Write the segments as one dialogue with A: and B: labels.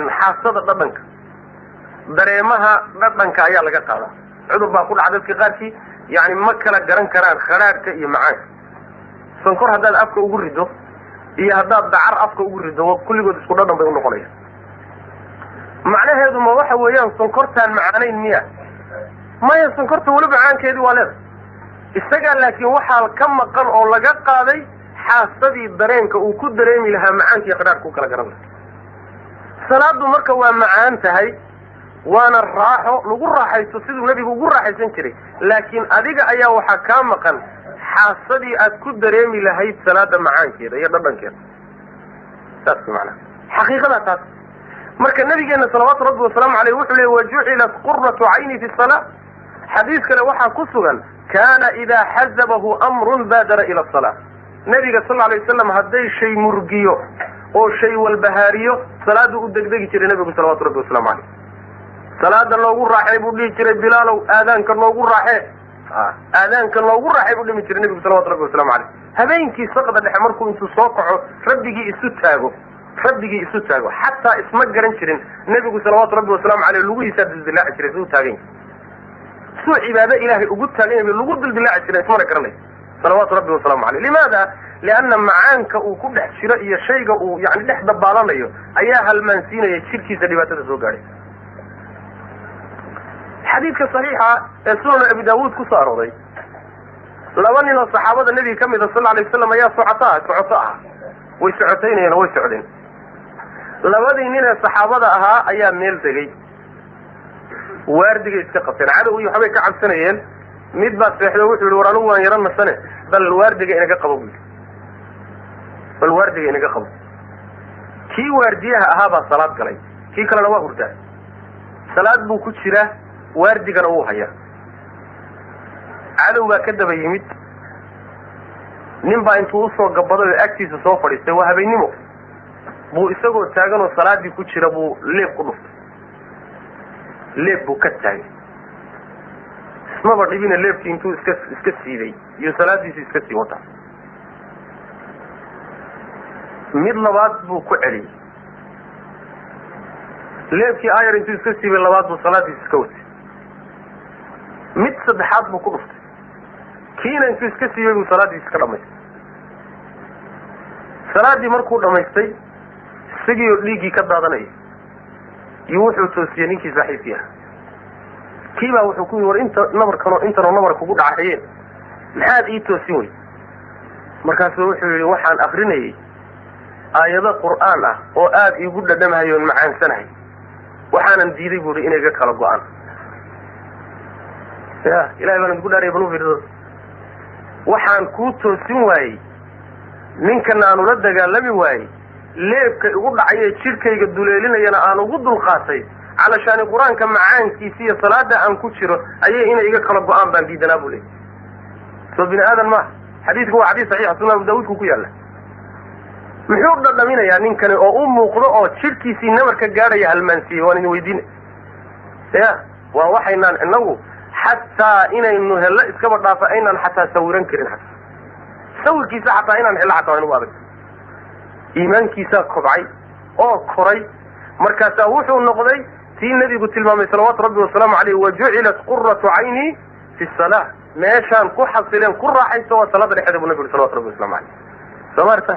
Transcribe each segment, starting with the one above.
A: Xaasada dhadhanka, dareemaha dhadhanka ayaa laga qaadaa. Cudur baa ku dhaca dadka qaarkii, yani ma kala garan karaan khadhaadhka iyo macaanka. Sonkor haddaad afka ugu rido iyo haddaad dacar afka ugu rido, kulligood isku dhadhan bay unoqonayaan. Macnaheedu ma waxa weeyaan sonkortaan macaanayn miya? Maya, sonkorta weli macaankeedii waa leedahay isagaa, laakiin waxaa ka maqan oo laga qaaday xaasadii dareenka uu ku dareemi lahaa macaanka iyo khadhaadhka u kala garan lahaa. Salaadu marka waa macaan tahay, waana raaxo lagu raaxaysto siduu nebigu ugu raaxaysan jiray, laakiin adiga ayaa waxaa kaa maqan xaasadii aad ku dareemi lahayd salaada macaankeeda iyo dhadhankeeda. Saas macnaha, xaqiiqadaa taas. Marka nabigeena salawaatu rabbi wasalaamu caleyh wuxuu leey: "Wajucilat quratu cayni fi salaa." Xadiis kale waxaa ku sugan: "Kaana idaa xazabahu amrun baadara ila asalaa." Nabiga sal alay wasalam hadday shay murgiyo oo shay walbahaariyo, salaadu u degdegi jiray nabigu salawatu rabbi waslamu caleyh. "Salaada noogu raaxee," buu dhihi jiray. "Bilaalow, aadaanka noogu raaxee, aadaanka noogu raaxee," buu dhimi jiray nabigu salawatu rabbi waslamu caleyh. Habeenkii saqda dhexe markuu intuu soo kaco rabbigii isu taago, rabbigii isu taago, xataa isma garan jirin nebigu salawaatu rabbi wasalaamu caleyh. Lugihiisaa dildilaaci jiray suu taagan yahay, suu cibaado ilaahay ugu taagan yahay lagu dildilaaci jiray, ismana garanay salawaatu rabbi wasalaamu caleyh. Limaada? Lianna macaanka uu ku dhex jiro iyo shayga uu yani dhex dabaalanayo ayaa halmaansiinaya jirkiisa dhibaatada soo gaadhay. Xadiidka saxiixa ee Sunan Abi Daawuud ku soo arooray, laba nin oo saxaabada nebiga ka mida sal alay waslam ayaa socotaa, socoto ah, way socotaynayeen, way socdeen. Labadii nin ee saxaabada ahaa ayaa meel degay, waardigay iska qabteen, cadow iyo waxbay ka cabsanayeen. Mid baa seexdo, wuxuu yihi: "War, anigu waan yaro nasane, bal waardiga inaga qabo," buu yidhi, "bal waardiga inaga qabo." Kii waardiyaha ahaa baa salaad galay, kii kalena waa hurdaa. Salaad buu ku jiraa, waardigana wuu hayaa. Cadow baa ka daba yimid. Nin baa intuu usoo gabaday oo agtiisa soo fadhiistay, waa habeennimo, buu isagoo taagan oo salaadii ku jira buu leeb ku dhuftay. Leeb buu ka taagay, ismaba dhibina, leebkii intuu iska siibay iyo salaadiisii iska sii wataa. Mid labaad buu ku celiyey, leebkii ayar intuu iska siibay labaad buu salaadiisi iska watay. Mid saddexaad buu ku dhuftay, kiina intuu iska siibay buu salaadiisi iska dhamaystay. Salaaddii markuu dhamaystay, isagii oo dhiiggii ka daadanaya iyo wuxuu toosiyey ninkii saaxiibkii ahaa. Kii baa wuxuu ku yidhi: "War, inta nabarkanoo intanoo nabar kugu dhacayeen maxaad ii toosin wey?" Markaasuu wuxuu yidhi: "Waxaan akrinayay aayado qur'aan ah oo aada iigu dhadhamahay oon macaansanahay, waxaanan diiday," buu ihi, "inay ga kala go-aan." Ya Ilahay baan idinku dhaaraya, bal u fiirsada. "Waxaan kuu toosin waayey, ninkana aan ula dagaalami waayey, leebka igu dhacayee jidhkayga duleelinayana aan ugu dulqaatay, calashaani qur-aanka macaankiisa iyo salaada aan ku jiro ayay inay iga kala go-aan baan diidanaa," buu leeyay. Soo bini aadan maaha? Xadiidku waa xadiis saxiixa, Sunan Abu Daawuudku ku yaalla. Muxuu dhadhaminayaa ninkani oo u muuqdo oo jidhkiisii nabarka gaadhaya halmaansiiyey? Waan idin weydiinay. Ya, waa waxaynaan inagu xataa inaynu hello iskaba dhaafa, aynaan xataa sawiran karin, xataa sawirkiisa xataa inaan hello xataa waa inagu adag. Iimaankiisaa kobcay oo koray, markaasaa wuxuu noqday tii nebigu tilmaamay salawaatu rabbi wasalaamu caleyh: "Wajucilat quratu cayni fi salaa." Meeshaan ku xasileen ku raaxaysto waa salaada dhexeeda, buu nabi uri salawatu rabbi waslamu caleyh. Soo maarta?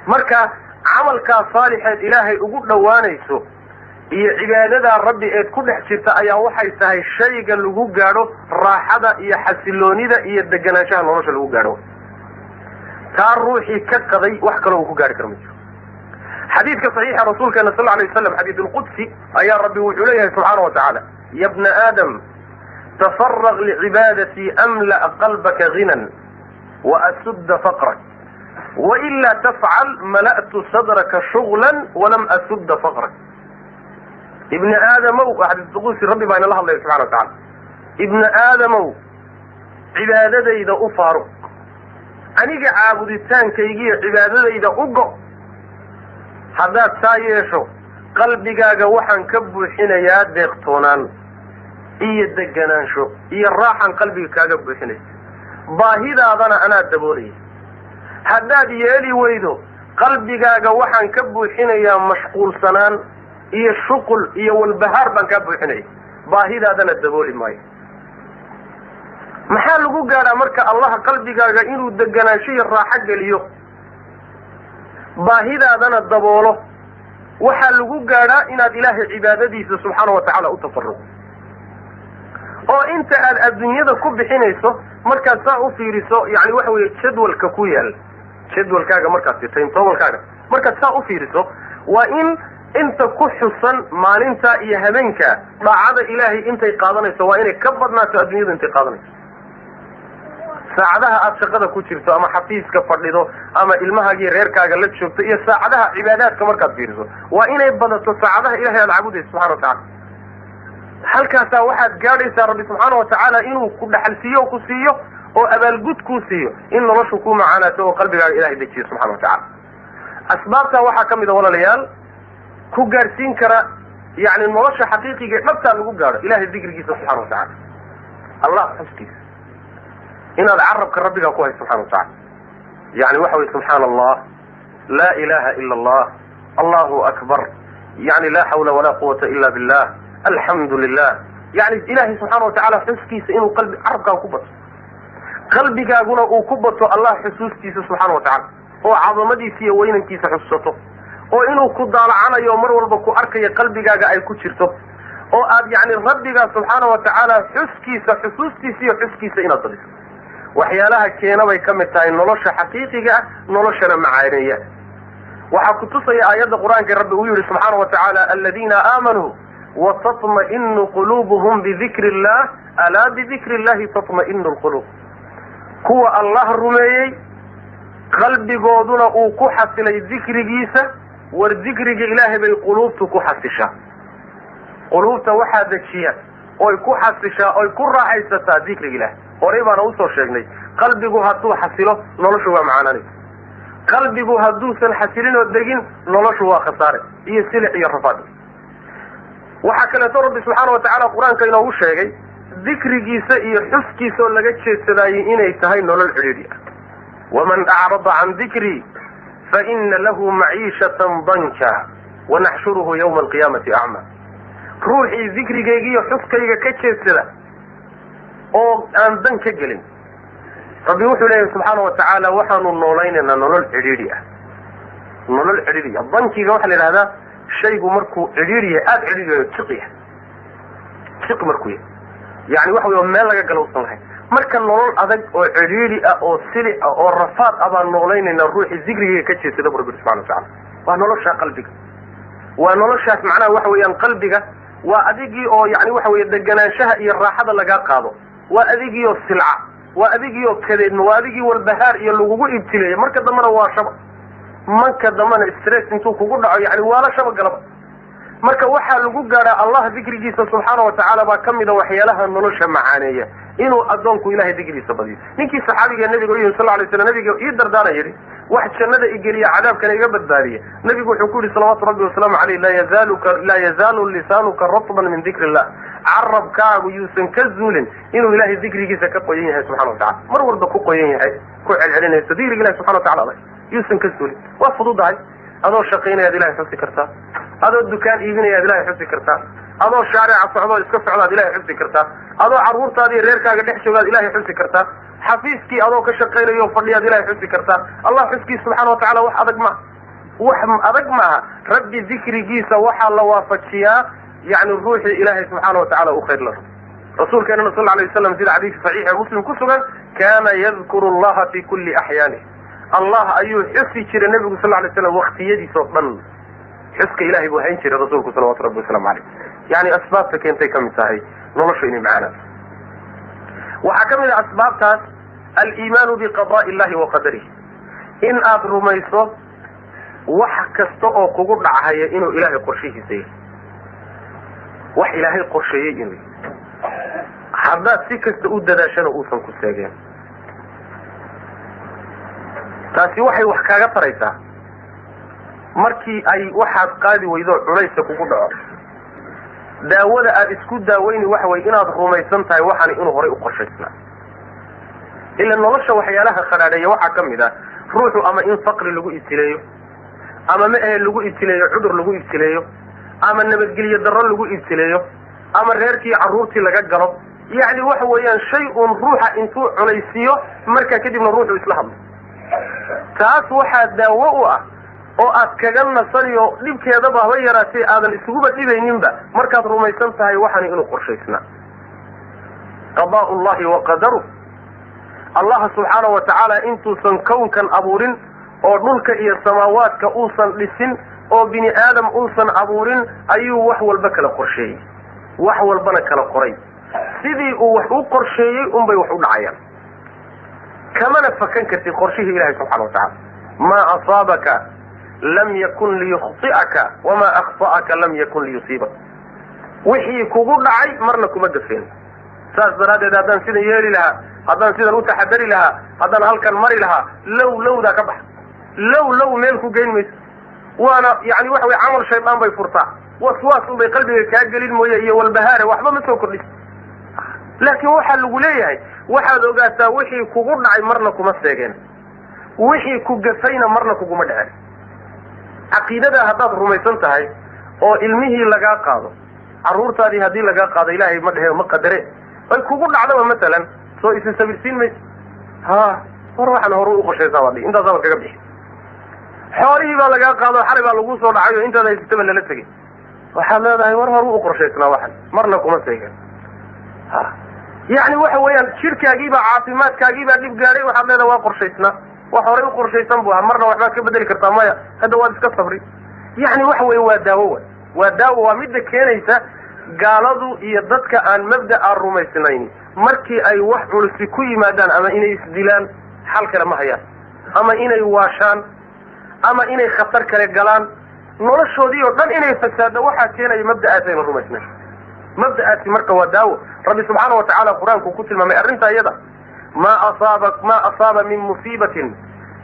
A: Marka camalkaa saalixeed ilaahay ugu dhowaanayso iyo cibaadadaa rabbi eed ku dhex jirta ayaa waxay tahay shayga lagu gaadho raaxada iyo xasiloonida iyo deganaanshaha nolosha lagu gaadho. Taa ruuxii ka qaday, wax kaloo uu ku gaari karo ma jiro. Xadiidka saxiixa rasuulkeena sal alay waslam, xadiid alqudsi, ayaa rabbi wuxuu leeyahay subxaana wa tacaala: "Ya bna aadam, tafaraq licibaadatii amla'a qalbaka ginan wa asudda faqrak, wailaa tafcal mala'tu sadraka shuglan walam asudda faqrak." Ibni aadamow, waa xadiis qudsi, rabbi baa inala hadlaya subxana wa tacala. Ibni aadamow, cibaadadayda u faaruq, aniga caabuditaankaygiiyo cibaadadayda u go. Haddaad saa yeesho, qalbigaaga waxaan ka buuxinayaa deeqtoonaan iyo deganaansho iyo raaxan qalbiga kaaga buuxinaya, baahidaadana anaa daboolaya. Haddaad yeeli weydo, qalbigaaga waxaan ka buuxinayaa mashquulsanaan. iyo shuqul iyo walbahaar baan kaa buuxinaya, baahidaadana dabooli maayo. Maxaa lagu gaadhaa marka Allah qalbigaaga inuu deganaansho iyo raaxo geliyo, baahidaadana daboolo? Waxaa lagu gaadhaa inaad Ilaahay cibaadadiisa subxaana wa tacaala u tafaruqo, oo inta aad adduunyada ku bixinayso markaad saa u fiiriso, yani waxa weeye jadwalka ku yaal, jadwalkaaga markaad timetablekaaga markaad saa u fiiriso, waa in inta ku xusan maalinta iyo habeenka daacada Ilaahay intay qaadanayso waa inay ka badnaato adduunyadu intay qaadanayso. Saacadaha aad shaqada ku jirto ama xafiiska fadhido ama ilmahaagiiyo reerkaaga la joogto iyo saacadaha cibaadaadka markaad fiiriso, waa inay badato saacadaha Ilahay aad caabudayso subxana wa tacala. Halkaasaa waxaad gaadhaysaa Rabbi subxaana wa tacaala inuu ku dhaxalsiiyo o ku siiyo oo abaalgud kuu siiyo, in noloshu ku macaanaato oo qalbigaaga Ilahay dejiyo subxana wa tacala. Asbaabtaa waxaa ka mid a, walaalayaal, ku gaadhsiin kara yani nolosha xaqiiqiga dhabtaa lagu gaadho Ilahay dikrigiisa subxana wa tacala, Allah xuskiisa, inaad carabka rabbigaa ku hayso subxana wa tacala. Yani waxa weye subxaana Allah, laa ilaha ila Allah, allahu akbar, yani laa xawla walaa quwata ila billah, alxamdu lilah. Yani Ilahay subxaana wa tacaala xuskiisa inuu qalbi carabkaaga ku bato, qalbigaaguna uu ku bato Allah xusuustiisa subxaana wa tacala, oo cadamadiisa iyo weynankiisa xusuusato, oo inuu ku daalacanayo mar walba ku arkayo qalbigaaga ay ku jirto, oo aad yani rabbigaa subxaana wa tacaala xuskiisa, xusuustiisa iyo xuskiisa inaad badiso. Waxyaalaha keena bay ka mid tahay nolosha xaqiiqiga ah, noloshana macaaneeya. Waxaa ku tusaya aayadda Qur-aanka Rabbi uu yihi subxaana wa tacaala: aladiina aamanuu watatma'inu quluubuhum bidikri illah, alaa bidikri illahi tatma'inu lquluub. Kuwa Allah rumeeyey, qalbigooduna uu ku xasilay dikrigiisa, war dikriga Ilaahay bay quluubtu ku xasishaa. Quluubta waxaa dejiya oy ku xasishaa oy ku raaxaysataa dikriga Ilahay. Horay baana usoo sheegnay, qalbigu hadduu xasilo noloshu waa macaananaysa, qalbigu hadduusan xasilin oo degin noloshu waa khasaare iyo silic iyo rafaad. Waxaa kaleeto Rabbi subxaana wa tacaala Qur-aanka inoogu sheegay dikrigiisa iyo xuskiisa oo laga jeedsadaayey inay tahay nolol cidhiidhi ah. Waman acrada can dikrii faina lahu maciishatan danka wanaxshuruhu yawma alqiyaamati acma. Ruuxii dikrigaygiiyo xuskayga ka jeedsada oo aan dan ka gelin, Rabbi wuxuu leeyahy subxaana wa tacaala waxaanu noolaynaynaa nolol cidhiidhi ah, nolol cidhiidhi ah. Dankiga waxaa la yidhahdaa shaygu markuu cidhiidhi yahay, aada cidhiidhi yahay, jiq yahay, jiq markuu yahay, yani waxa wey meel laga galo usan lahayn. Marka nolol adag oo cidhiidhi ah oo sili ah oo rafaad ah baan noolaynaynaa ruuxii dikrigayga ka jeedsada, bu Rabbi subxana wa tacala. Waa noloshaa qalbiga, waa noloshaas macnaha waxa weeyaan qalbiga, waa adigii oo yani waxa weeye deganaanshaha iyo raaxada lagaa qaado, waa adigii oo silca, waa adigii oo kadeedma, waa adigii walbahaar iyo lagugu ibtileeya. Marka dambena waa shaba, marka dambena stress intuu kugu dhaco yani waala shaba galaba. Marka waxaa lagu gaadhaa Allah dikrigiisa subxaana wa tacaala baa ka mida waxyaalaha nolosha macaaneeya, inuu addoonku Ilahay dikrigiisa badiyo. Ninkii saxaabiga nabiga u yimi sal lay slam, nabiga ii dardaana yidhi, wax jannada igeliya, cadaabkana iga badbaadiya. Nabigu wuxuu ku yidhi salawaatu rabbi wasalaamu caleyh: laa yazaalu lisaanuka ratban min dikri illah. Carabkaagu yuusan ka zuulin inuu Ilahay dikrigiisa ka qoyan yahay subxana wa tacala, mar walba ku qoyan yahay, ku celcelinayso dikriga Ilahi subxana wa tacala adag yuusan ka zuulin. Waa fududahay, adoo shaqaynayaad Ilahay xusi kartaa, adoo dukaan iibinayaad Ilahay xusi kartaa, adoo shaarica socdoo iska socdaad Ilahay xusi kartaa, adoo carruurtaada iyo reerkaaga dhex joogaad Ilahay xusi kartaa, xafiiskii adoo ka shaqaynayo fadhiyaad Ilahay xusi kartaa. Allah xuskiisa subxana wa tacala wax adag maaha, wax adag maaha. Rabbi dikrigiisa waxaa la waafajiyaa yani ruuxii Ilaahay subxaana wa tacala u khayr la rabo. Rasuulkeenana sal alay waslam sida xadiiska saxiixa Muslim ku sugan, kaana yadkuru allaha fi kulli axyaanih, Allah ayuu xusi jiray nebigu sal lay slam waktiyadiis oo dhan. Xuska Ilahay buu hayn jiray rasuulku salawatu rabbi waslamu caleyh. Yani asbaabta keentay ka mid tahay noloshu inay macaanaato waxaa ka mid ah asbaabtaas aliimaanu biqada'i illahi wa qadarihi, in aad rumayso wax kasta oo kugu dhachaya inuu Ilaahay qorshihiisa yahay, wax Ilaahay qorsheeyey inuu yahay, haddaad si kasta u dadaashana uusan ku seegeen. Taasi waxay wax kaaga taraysaa markii ay waxaad qaadi weydo culaysa kugu dhaco, daawada aad isku daaweyni waxa weye inaad rumaysan tahay waxaani inuu horay u qorshaysnaa. Ila nolosha waxyaalaha khadhaadheeya waxaa ka mid ah ruuxu ama in faqri lagu ibtileeyo, ama ma ahe lagu ibtileeyo cudur lagu ibtileeyo, Ama nabadgelyo darro lagu ibtileeyo, ama reerkii carruurtii laga galo. Yacni waxa weeyaan shay uun ruuxa intuu culaysiiyo, markaa kadibna ruuxu isla hadlo. Taas waxaa daawo u ah oo aad kaga nasaniyo dhibkeedaba haba yaraatee aadan isuguba dhibayninba markaad rumaysan tahay waxani inuu qorshaysnaa, qadaa'u llahi wa qadaruh. Allah subxaana wa tacaala intuusan kownkan abuurin oo dhulka iyo samaawaadka uusan dhisin oo bini aadam uusan abuurin ayuu wax walba kala qorsheeyey, wax walbana kala qoray. Sidii uu wax u qorsheeyey unbay wax u dhacayaan, kamana fakan kartid qorshihii ilahay subxana wa tacala. Maa asaabaka lam yakun liyukhطi'aka, wamaa akhta'aka lam yakun liyusiibak. Wixii kugu dhacay marna kuma gafeen. Saas daraaddeed haddaan sidan yeeli lahaa, haddaan sidan u taxadari lahaa, haddaan halkan mari lahaa, low lowdaa ka bax. Low low meel ku geyn mayso, waana yani waxa wey camal shaydaan bay furtaa, waswaas unbay qalbiga kaa gelin mooye iyo walbahaare, waxba ma soo kordhis. Laakiin waxaa lagu leeyahay, waxaad ogaataa wixii kugu dhacay marna kuma seegeen, wixii ku gafayna marna kuguma dhaceen. Caqiidadaa haddaad rumaysan tahay oo ilmihii lagaa qaado, carruurtaadii haddii lagaa qaado, ilaahay ma dhehe, ma qadare, ay kugu dhacdaba masalan, soo isa sabirsiin mayso? Ha, war waxaan horu u qorshaysaa baad dhihi, intaasaa baad kaga bixi. Xoolihii baa lagaa qaado, xalay baa laguu soo dhacay oo intaad haysataba lala tegay. Waxaad leedahay, war horu u qorshaysnaa, waxan marna kuma seegeen. Ha, yacni waxa weeyaan jidhkaagiibaa, caafimaadkaagiibaa dhib gaadhay, waxaad leedahay waa qorshaysnaa, wax horay u qorshaysan bu ahaa, marna waxbaad ka bedeli kartaa maya, hadda waad iska sabri. Yacni waxa weeye waa daawo, wa waa daawo, waa midda keenaysa gaaladu iyo dadka aan mabda'a rumaysnayn markii ay wax culusi ku yimaadaan, ama inay isdilaan, xal kale ma hayaan, ama inay waashaan, ama inay khatar kale galaan, noloshoodii oo dhan inay fasaaddo, waxaa keenaya mabda'aas ayna rumaysnayn. Mabda'aasi marka waa daawo. Rabbi subxaana wa tacaala qur-aanku ku tilmaamay arrintaa iyada: maa asaaba min musiibatin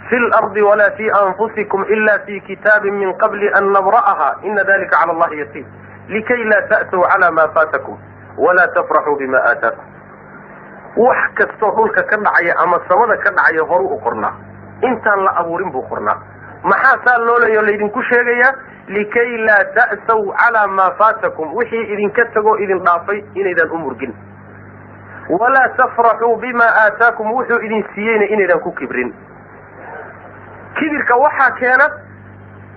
A: fi lardi walaa fi anfusikum ila fi kitaabin min qabli an nabra'aha, ina dalika cala allahi yasiir, likay laa ta'tuu cala ma faatakum walaa tafraxuu bima aataakum. Wax kastoo dhulka ka dhacaya ama samada ka dhacaya horu u qornaa, intaan la abuurin buu qornaa. Maxaa saa loo leeyo laydinku sheegayaa? Likay laa ta'saw calaa maa faatakum, wixii idinka tagoo idin dhaafay inaydaan u murgin, walaa tafraxuu bima aataakum, wuxuu idin siiyeyna inaydaan ku kibrin. Kibirka waxaa keena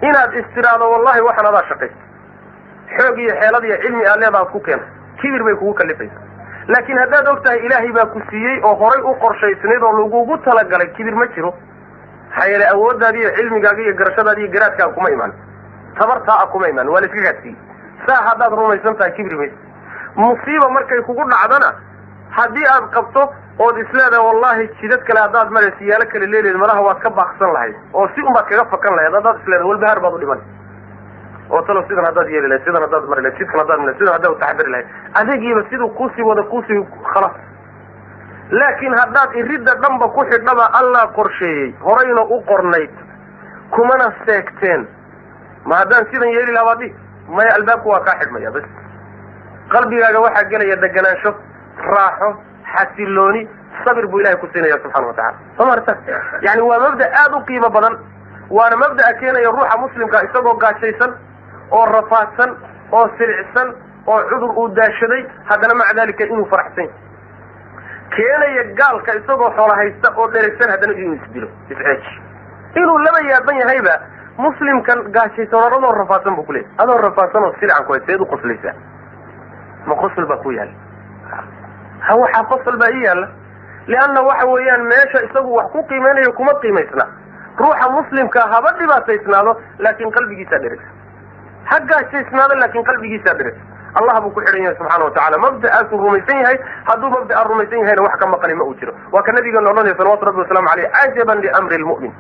A: inaad istiraado, wallahi waxaan adaa shaqaysta, xoog iyo xeelad iyo cilmi aad leedaad ku keenta, kibir bay kugu kalifaysa. Laakiin haddaad og tahay ilaahay baa ku siiyey oo horay u qorshaysnayd oo lagugu talagalay, kibir ma jiro. Maxaa yeelay awooddaadi iyo cilmigaaga iyo garashadaadi iyo garaadkaaga kuma imaan, tabartaa a kuma imaan, waa la iska gaadsiiyey. Saa haddaad rumaysan tahay kibri mayso. Musiiba markay kugu dhacdana, haddii aad qabto ood isleedahay wallahi jidad kale haddaad maraysa, yaalo kale leeleed, malaha waad ka baaqsan lahayd oo si unbaad kaga fakan lahayd, haddaad isleedahay, walbahaar baad u dhiman oo talo sidan haddaad yeeli lahayd, sidan haddaad mari lahayd, jidkan haddaad mari lahayd, sidan haddaad utaxadari lahayd, adeegiiba siduu kuusii wada kuusii khalaas. Laakiin haddaad iridda dhanba ku xidhaba, Allah qorsheeyey, horayna u qornayd, kumana seegteen, ma haddaan sidan yeeli lahaa baad dhihi? Maya, albaabku waa kaa xidhmaya bas. Qalbigaaga waxaa gelaya deganaansho, raaxo, xasilooni, sabir buu ilahay ku siinaya subxana wa tacala. Soo marta, yani waa mabda aada u qiimo badan, waana mabda'a keenaya ruuxa muslimka isagoo gaajaysan oo rafaadsan oo silicsan oo cudur uu daashaday, haddana maca dalika inuu faraxsan yahay. Keenaya gaalka isagoo xoola haysta oo dheregsan haddana inuu isdilo, isceeji, inuu laba yaaban yahayba. Muslimkan gaajaysan oo adoo rafaadsan buu kuleeyay, adoo rafaadsan oo silican ku hay, seed u qoslaysaa? Ma qosol baa ku yaalla? Ha, waxaa qosol baa ii yaalla, lianna waxa weeyaan meesha isagu wax ku qiimeynayo kuma qiimaysna. Ruuxa muslimka haba dhibaataysnaado, laakiin qalbigiisaa dheregsan. Ha gaajaysnaado, laakiin qalbigiisaa dheregsan. Allah buu ku xidhan yahay subxana wa tacala, mabda'aasuu rumaysan yahay. Hadduu mabda'a rumaysan yahayna, wax ka maqani ma uu jiro. Waa ka nabigeena odhanaya salawatu rabbi wasalamu aleyh: cajaban liamri lmu'min,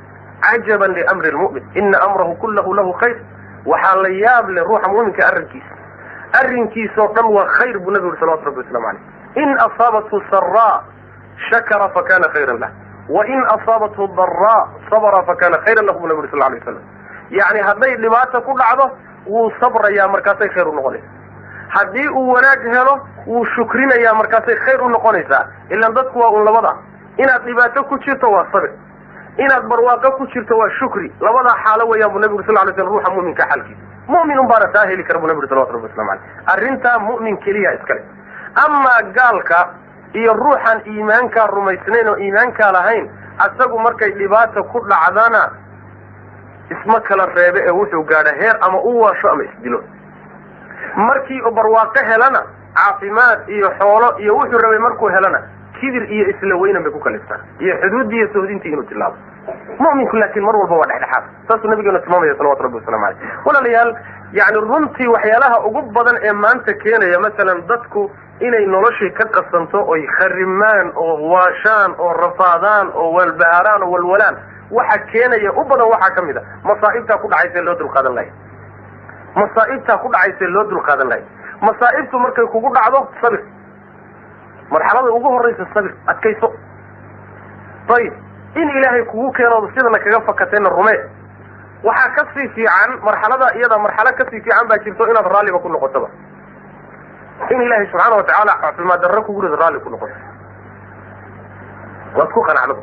A: cajaban liamri lmu'min, ina amrahu kullahu lahu khayr. Waxaa la yaab leh ruuxa mu'minka arrinkiisa, arrinkiisoo dhan waa khayr, buu nabigu yuri salawatu rabbi waslamu aleyh. In asaabathu saraa shakara fakana khayran lah, wain asaabathu daraa sabra fakana khayran lahu, buu nabi yuri sal lay waslam. Yacni hadday dhibaata ku dhacdo wuu sabrayaa, markaasay khayr u noqonaysa. Haddii uu wanaag helo wuu shukrinayaa, markaasay khayr u noqonaysaa. Ilan dadku waa un labada: inaad dhibaato ku jirto waa sabir, inaad barwaaqo ku jirto waa shukri. Labadaa xaalo weeyaan buu nabigu sal lay slam ruuxa muminka xaalkiisa. Mu'min unbaana taa heli kara buu nabi uri salawatu rabbi waslamu caleyh. Arrintaa mu'min keliya iskale. Amaa gaalka iyo ruuxaan iimaankaa rumaysnayn oo iimaankaa lahayn, asagu markay dhibaata ku dhacdana isma kala reebe ee wuxuu gaadha heer ama u waasho ama isdilo. Markii uu barwaaqo helana, caafimaad iyo xoolo iyo wuxuu rabay markuu helana, kibir iyo isla weynan bay ku kaliftaan iyo xuduuddii iyo sohdintii inuu tilaabo. Mu'minku laakiin mar walba waa dhexdhexaad, saasuu nabigeenu tilmaamaya salawatu rabbi wasalamu caleyh. Walaalayaal, yacni runtii waxyaalaha ugu badan ee maanta keenaya masalan dadku inay noloshii ka qasanto oy kharimaan oo waashaan oo rafaadaan oo walbahaaraan oo walwalaan, waxa keenaya u badan waxaa ka mid a masaa'ibtaa ku dhacaysa loo dulqaadan lahay. Masaa'ibtaa ku dhacaysa loo dulqaadan lahay. Masaa'ibtu markay kugu dhacdo sabir, marxalada ugu horraysa sabir, adkayso. Ayib, in ilaahay kugu keeno sidana kaga fakatayna rumee. Waxaa kasii fiican marxalada iyada, marxalo kasii fiican baa jirto inaad raalliba ku noqotoba. In ilaahay subxaana watacaala caafimaad darro kugu rido raalli ku noqoto, waad ku qanacdaba.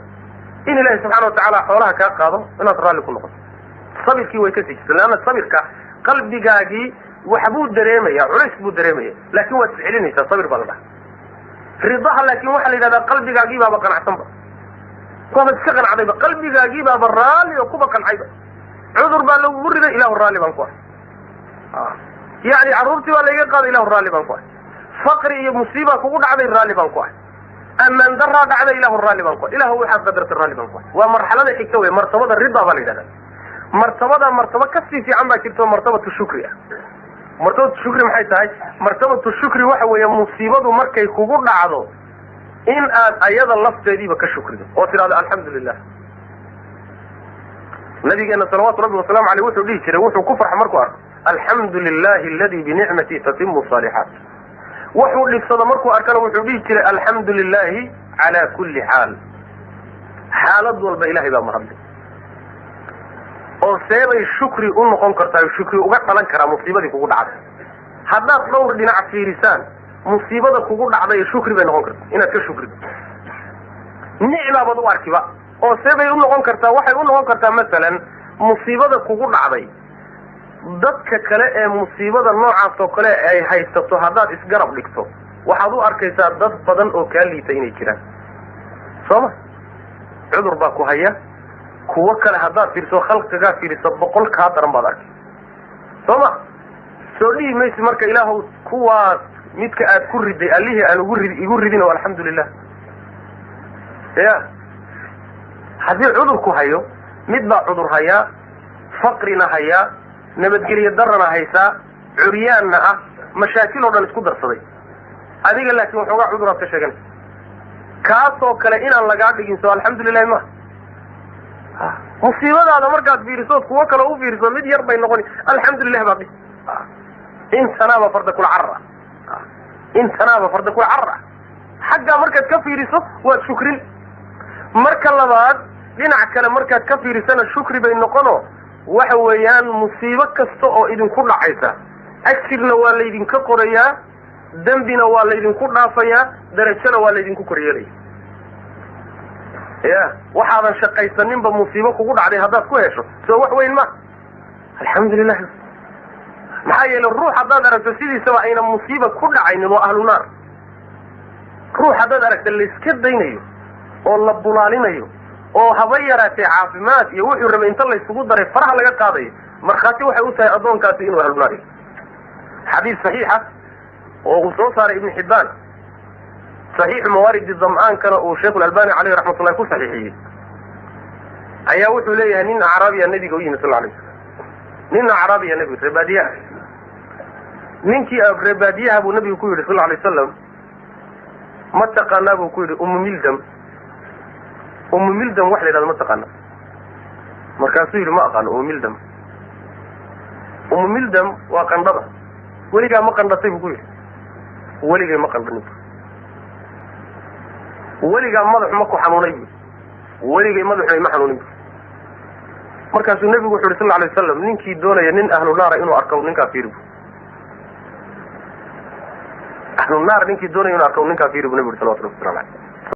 A: In ilaahay subxaana watacaala xoolaha kaa qaado inaad raalli ku noqoto, sabirkii way kasii jirta. Leanna sabirka qalbigaagii waxbuu dareemaya, culays buu dareemaya, laakin waad iscelinaysaa, sabir baa la dhaha. Ridaha laakin waxaa la yidhahdaa qalbigaagii baaba qanacsanba, waaba iska qanacdayba, qalbigaagii baaba raalli oo kuba qancayba. Cudur baa lagugu riday, ilahu raalli baan ku ah. Yacni carruurtii baa layga qaaday, ilahu raalli baan ku ah. Faqri iyo musiiba kugu dhacday, raalli baan ku ah. Amaan daraa dhacday, ilahu raalli baan ku ah. Ilahu waxaad qadartay raalli baan ku ah. Waa marxalada xigta wey, martabada rida baa la yidhahdaa. Martabada martaba kasii fiican baa jirto, martabatu shukri ah. Martabatu shukri maxay tahay? Martabatu shukri waxa weeye musiibadu markay kugu dhacdo in aad ayada lafteediiba ka shukrido oo tidhahdo alxamdu lilah. Nabigeena salawaatu rabbi wasalamu aleyh wuxuu dhihi jiray, wuxuu ku farxa markuu arko, alxamdu lilahi aladi binicmati tatimu saalixaat. Wuxuu dhibsado markuu arkana wuxuu dhihi jiray alxamdu lilahi cala kulli xaal. Xaalad walba ilahay baa mahadlay. Oo seebay shukri u noqon kartaa, shukri uga dhalan karaa musiibadii kugu dhacday. Haddaad dhowr dhinac fiirisaan musiibada kugu dhacday shukri bay noqon kartaa, inaad ka shukrido nicmaabaad u arkiba. Oo seebay u noqon kartaa? Waxay u noqon kartaa masalan musiibada kugu dhacday dadka kale ee musiibada noocaas oo kale ay haysato haddaad isgarab dhigto, waxaad u arkaysaa dad badan oo kaa liita inay jiraan. Soo ma? Cudur baa ku haya, kuwo kale haddaad fiiriso, khalqigaa fiiriso, 100 kaa daran baad arkay. Soo ma? Soo dhihi maysi marka ilaahow kuwaas midka aad ku riday allihii aan ugu rid igu ridin oo alxamdulilah. Ya haddii cudurku hayo, mid baa cudur hayaa, faqrina hayaa, nabadgelyo darana haysaa, curyaanna ah, mashaakil oo dhan isku darsaday, adiga laakiin waxoogaa cuduraad ka sheeganaysa. Kaasoo kale inaan lagaa dhigin soo alxamdulilahi ma. Musiibadaada markaad fiirisood kuwo kale u fiiriso mid yar bay noqoni, alxamdulilah baad dhihi. Intanaaba farda kula carar ah, intanaaba farda kula carar ah. Xaggaa markaad ka fiiriso waad shukrin. Marka labaad dhinac kale markaad ka fiirisana shukri bay noqono. Waxa weeyaan musiibo kasta oo idinku dhacaysa ajirna waa laydinka qorayaa, dembina waa laydinku dhaafayaa, darajona waa laydinku koryeelaya. Ya waxaadan shaqaysaninba musiibo kugu dhacday haddaad ku hesho, soo wax weyn ma? Alxamdulilah. Maxaa yeelay ruux haddaad aragto sidiisaba ayna musiiba ku dhacaynin waa ahlu naar. Ruux haddaad aragto layska daynayo oo la bulaalinayo oo haba yaraatee caafimaad iyo wuxuu rabay inta laysugu daray faraha laga qaadayo, markhaati waxay u tahay addoonkaasi inuu ahlu naar yahay. Xadiis saxiixa oo uu soo saaray Ibnu Xibbaan, saxiixu mawaaridi dam'aankana uu Sheikhu Alalbani caleyhi raxmatullahi ku saxiixiyey, ayaa wuxuu leeyahay nin acraabiya nabiga u yimi sal alay slam. Nin acraabiya nabiga reebaadiyaha, ninkii reebaadiyaha buu nabigu ku yidhi sal alay wasalam, ma taqaanaa buu ku yidhi Ummu Mildam? Ummu Mildam wax la yidhahdo ma taqaana? Markaasuu yidhi ma aqaano Ummu Mildam. Ummu Mildam waa qandhada. Weligaa ma qandhatay buu ku yidhi. Weligay ma qandhanin. Weligaa madaxu ma ku xanuunay buu? Weligay madaxu ima xanuunin bu. Markaasuu nebigu wuxu yidhi sal alay wasalam, ninkii doonaya nin ahlu naara inuu arko ninkaa fiiri bu. Ahlu naar ninkii doonaya inuu arko ninkaa fiiri bu nebigu yidhi salawatu rabbi waslamu aleyh.